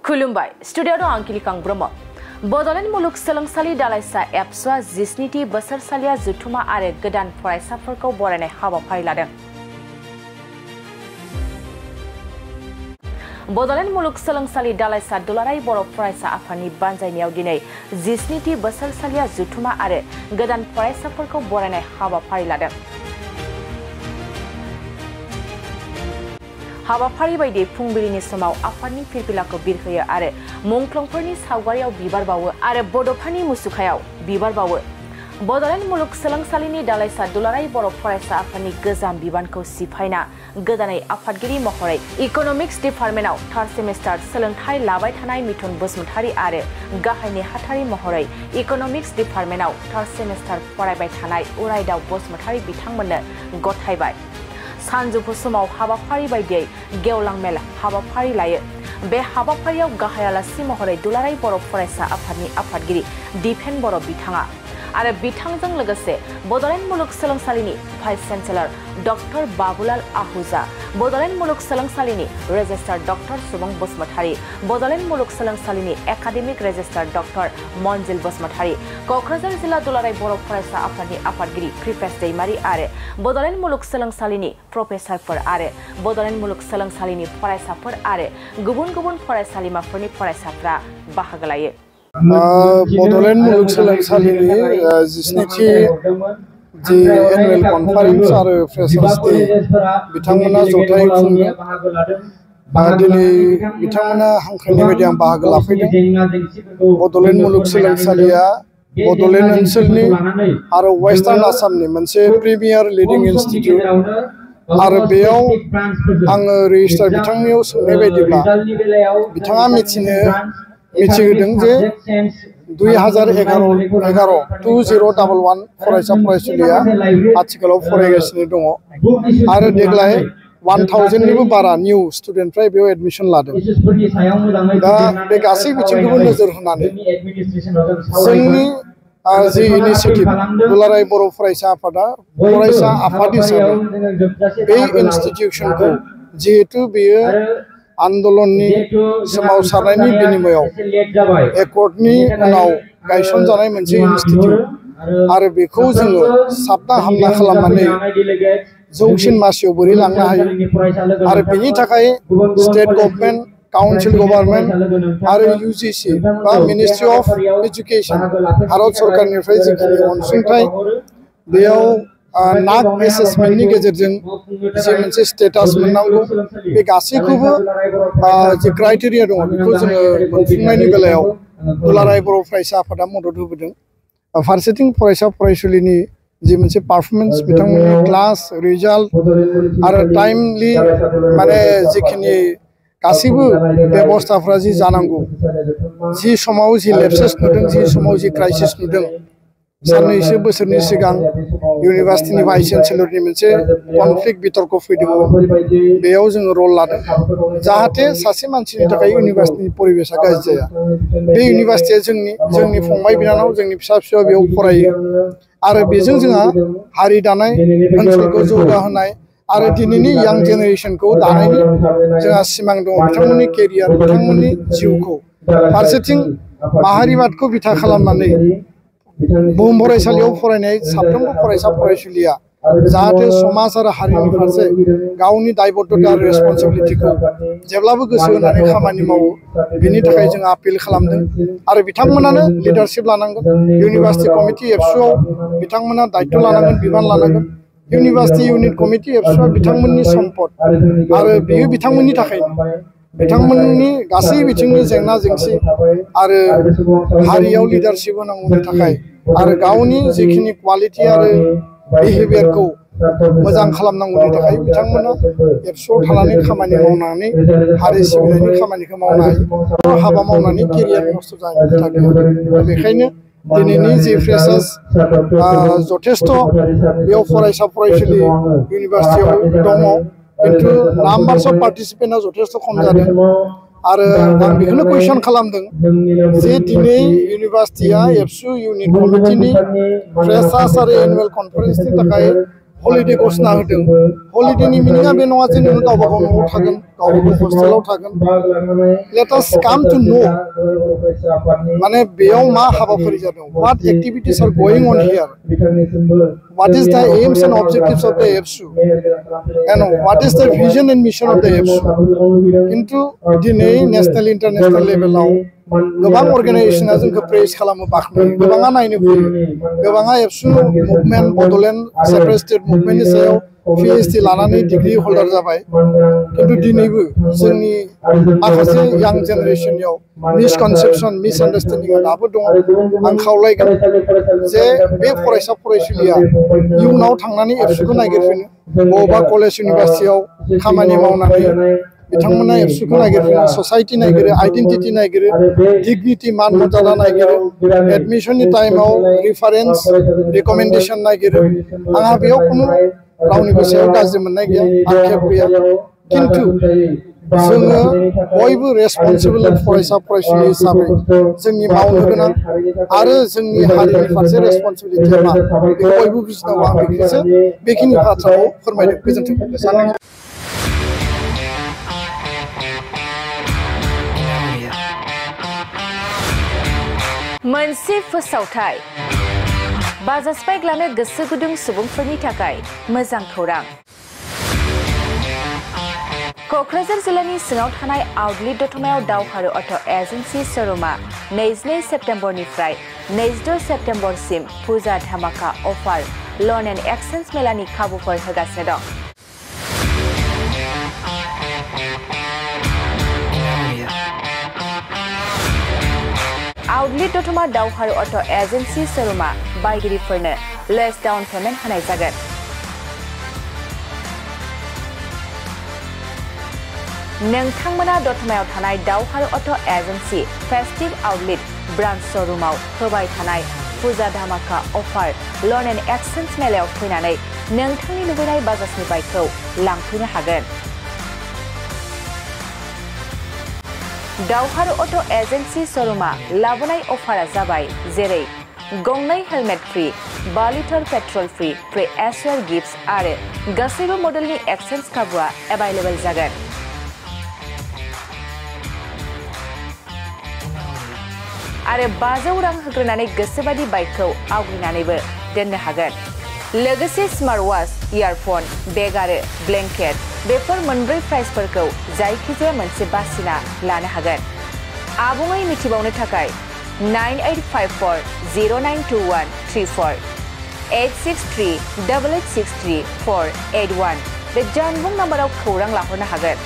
खुलुमबाय स्टुडियो दं आंकिलिकां ब्रह्म बड'लेण्ड मुलुग सोलोंसालि दालाइसा एबसुआ 17थि बोसोरसालिया जुथुमा आरो गोदान फरायसाफोरखौ बरायनाय हाबाफारि लादों। बड'लेण्ड मुलुग सोलोंसालि दालाइसा दुलाराय बर' फरायसा आफादनि बानजायनायाव दिनै 17थि बोसोरसालिया जुथुमा आरो गोदान फरायसाफोरखौ बरायनाय हाबाफारि लादों। हाबाफारि बायदि फुंबिलिनि समाव आफादनि फिरफिलाखौ बिरहोयो आरो मुंख्लंफोरनि सावगारियाव बिबार बावो आरो बड'फानि मुसुखायाव बिबार बावो। बड'लेण्ड मुलुग सोलोंसालिनि दालाइसा दुलाराय बर' फरायसा आफादनि गोजाम बिबानखौ सिफायना गोदानै आफादगिरि महरै इक'नमिक्स डिपार्टमेन्टआव थार्ड सेमिस्टार सोलोंथाइ लाबाय थानाय मिथुन बसुमतारी आरो गाहाय नेहाथारि महरै इक'नमिक्स डिपार्टमेन्टआव थार्ड सेमिस्टार फरायबाय थानाय उरायदाव बसुमतारी बिथांमोननो गथायबाय। सानजौफु समाव हाबाफारि बायदियै गेवलां मेल हाबाफारि लायो। बे हाबाफारियाव गाहाय आलासि महरै दुलाराय बर' फरायसा आफादनि आफादगिरि दिपेन बर' बिथाङा आरो बिथांजों लोगोसे बड'लेण्ड मुलुग सोलोंसालिनि vice chancellor doctor Babulal Ahuja, Bodoland मुलुग सोलोंसालिनि रेजिस्ट्रार डक्टर सुबुं बसुमतारी, बड'लेण्ड मुलुग सोलोंसालिनि academic registrar doctor Manjil Basumatary, Kokrajhar जिल्ला दुलाराय बर' फरायसा आफादनि आफादगिरि कृपेश दैमारी आरो बड'लेण्ड मुलुग सोलोंसालिनि प्रफेसारफोर आरो बड'लेण्ड मुलुग सोलोंसालिनि फरायसाफोर आरो गुबुन गुबुन फरायसालिमाफोरनि फरायसाफ्रा बाहागो लायो। बड'लेण्ड मुलुग सोलोंसालिनि 17थि जि एनुवेल कनफारेन्स आरो फ्रेशार्स डे बिथांमोना जथाय खुंदों। दिनै बिथांमोना हांख्रायनाय बायदि आं बाहागो लाफैदों। बड'लेण्ड मुलुग सोलोंसालिया बड'लेण्ड ओनसोलनि आरो वेस्टार्न आसामनि मोनसे प्रिमियार लिडिं इनस्टिट्यूट आरो बेयाव आङो रेजिस्ट्रार बिथांनियाव सोंनाय बायदिब्ला बिथाङा मिथिहोदों जे 2011 फरायसा फरायसुलिया आथिखालाव फरायगासिनो दङ आरो देग्लाय 1000निबो बारा निउ स्टुडेन्टफ्रा बेयाव एडमिशन लादों। दा बे गासै बिथिंखौबो नोजोर होनानै जोंनि जि इनिशिएटिभ दुलाराय बर' फरायसा आफादा फरायसा आफाद हिसाबै बे इनस्टिटिउसनखौ जिहेतु बेयो आन्दलननि सोमावसारनायनि बिनिमयाव एकर्डनि उनाव गायसनजानाय मोनसे इनस्टिट्यूट आरो बेखौ जोङो साबना हामना खालामनानै जौसिन मासियाव बोरै लांनो हायो आरो बेनि थाखाय स्टेट गभर्नमेन्ट, काउन्सिल गभर्नमेन्ट आरो UGC बा मिनिस्ट्रि अफ एजुकेशन भारत सरकारनिफ्राय जिखिनि अनसुंथाइ बेयाव नाक एसेसमेन्टनि गेजेरजों जि मोनसे स्टेटास मोननांगौ बे गासैखौबो जि क्राइटेरिया दङ बेखौ जोङो मोनफुंनायनि बेलायाव दुलाराय बर' फरायसा आफादा मदद होबोदों। फारसेथिं फरायसा फरायसुलिनि जि मोनसे पारफरमेन्स बिथांमोननि क्लास रिजाल्ट आरो टाइमलि माने जिखिनि गासैबो बेबस्थाफ्रा जि जानांगौ, जि समाव जि लेप्सेस नुदों, जि समाव जि क्राइसिस नुदों, साननैसो बोसोरनि सिगां इउनिभार्सिटिनि भाइस चेन्सेलरनि मोनसे कनफ्लिक्ट बितर्क फैदोंमोन। बेयाव जोङो रल लादों जाहाथे सासे मानसिनि थाखाय इउनिभार्सिटिनि परिबेसा गाज्रि जाया। बे इउनिभार्सिटिया जोंनि फंबाय बिनानाव, जोंनि फिसा फिसौआ बेयाव फरायो आरो बेजों जोंहा हारि दानाय, ओनसोलखौ जौगाहोनाय आरो दिनैनि यां जेनेरेसनखौ दानायनि जोंहा सिमां दङ। बिथांमोननि केरियार, बिथांमोननि जिउखौ फारसेथिं माहारिबादखौ बिथा खालामनानै बुहुम फरायसालियाव फरायनाय साफ्रोमबो फरायसा फरायसुलिया जाहाथे समाज आरो हारिनि फारसे गावनि दायबद्धता आरो रेसपन्सिबिलिटिखौ जेब्लाबो गोसो होनानै खामानि मावो, बेनि थाखाय जों आपिल खालामदों आरो बिथांमोनानो लिडारशिप लानांगोन। इउनिभार्सिटि कमिटि एबसुआव बिथांमोना दायित्व लानांगोन, बिबान लानांगोन। इउनिभार्सिटि इउनिट कमिटि एबसुआ बिथांमोननि सम्पद आरो बेयो बिथांमोननि थाखायनो बिथांमोननि गासै बिथिंनि जेंना जेंसि आरो हारियाव लिडारशिप होनांगौनि थाखाय आरो गावनि जिखिनि क्वालिटि आरो बिहेभियारखौ मोजां खालामनांगौनि थाखाय बिथांमोना एबसुआव थानानै खामानि मावनानै हारि सिबिनायनि खामानिखौ मावनो हायो। हाबा मावनानै केरियार नस्थ' जानायनि खोथा गैया। बेखायनो दिनैनि जि फ्रेशार्स जथेस्थ' बेयाव फरायसा फरायसुलि इउनिभार्सिटियाव दङ, खिन्थु नाम्बार्स अफ पार्टिसिपेन्टआ जथेस्थ' खम जादों आरो आं बेखौनो कुइसन खालामदों जे दिनै इउनिभार्सिटिया एबसु इउनिट कमिटिनि फ्रेशार्स आरो एनुवेल कनफारेन्सनि थाखाय हलिडे घोषणा होदों हलिडेनि मिनिङा बे नङा जे नों गावबा गाव न'आव थागोन गावबा गाव हस्टेलाव थागोन लेट आस काम टु नो माने बेयाव मा हाबाफारि जादों what activities are going on here what is the aims and objectives of the AFSU and what is the vision and mission of the AFSU into दिनै नेशनल इंटरनेशनल लेवलाव गोबां अर्गेनाइजेशना जोंखौ प्रेस खालामो बाख्नायो गोबाङा नायनो फैयो गोबाङा एबसु मुभमेन्ट बडलेण्ड सेपारेट स्टेट मुभमेन्टनि सायाव PhD लानानै डिग्री होल्डार जाबाय किन्तु दिनैबो जोंनि माखासे यां जेनेरेशननियाव मिसकनसेपसन मिसआन्डारस्टेन्डिंआ दाबो दङ आं खावलायगोन जे बे फरायसा फरायसुलिया इयुनाव थांनानै एबसुखौ नागिरफिनो बबेबा कलेज इउनिभार्सिटियाव खामानि मावनानै बिथांमोना एबसुखौ नागिरफिनो ससाइटि नागिरो आइडेन्टिटि नागिरो डिग्निटि मान मर्यादा नागिरो एडमिशननि टाइमाव रिफारेन्स रिकमेन्डेसन नागिरो आंहा बेयाव खुनु रावनिबो सायाव गाज्रि मोननाय गैया आक्षेप गैया किन्तु जोङो बयबो रेसपन्सिबल फरायसा फरायसुलि हिसाबै जोंनि मावनो गोनां आरो जोंनि हारिनि फारसे रेसपन्सिबिलिटिया मा बेखौ बयबो बुजिनांगौ आं बेखौसो बेखिनि बाथ्राखौ फोरमायदों गोजोन्थों मोनसे फोसावथाय बाजाज बाइक लानो गोसो गुदुं सुबुंफोरनि थाखाय मोजां खौरां क'क्राझार जिल्लानि सिङाव थानाय आउटलेट दतमायाव दावहारु अट' एजेन्सि श'रुमा 22 सेप्तेम्बरनिफ्राय 22 सेप्तेम्बरसिम फुजा धामाका अफार लन एन्ड एक्सचेन्ज मेलानि खाबुफोर होगासिनो दं आउटलेट दतमा दावहारु अट' एजेन्सि श'रुमा बायगिरिफोरनो लेस डाउन पेमेन्ट होनाय जागोन नोंथांमोना दतमायाव थानाय दावहारु auto' agency festive outlet branch श'रुमाव होबाय थानाय फुजा धामाका अफार लन एन्ड एक्सचेन्ज मेलायाव फैनानै नोंथांनि लुबैनाय बाजाजनि बाइकखौ लांफैनो हागोन दावहारु अट' एजेन्सि श'रुमा लाबोनाय अफारा जाबाय जेरै गंनै helmet free 5 litre petrol free free एसवेर गिफ्ट्स आरो गासैबो मडेलनि एक्सचेन्ज खाबुआ एभाइलेबल जागोन आरो 500 रां होग्रोनानै गोसोबादि बाइकखौ आवग्रिनानैबो दोननो हागोन लोगोसे स्मार्ट वाच इयारफन बेग आरो ब्लेंकेट बेफोर मोनब्रै प्राइसफोरखौ जायखिजाया मोनसे बासिना लानो हागोन आबुङै मिथिबावनो थाखाय 9854092134 8638863 481 बे जानबुं नाम्बाराव खौरां लाहरनो हागोन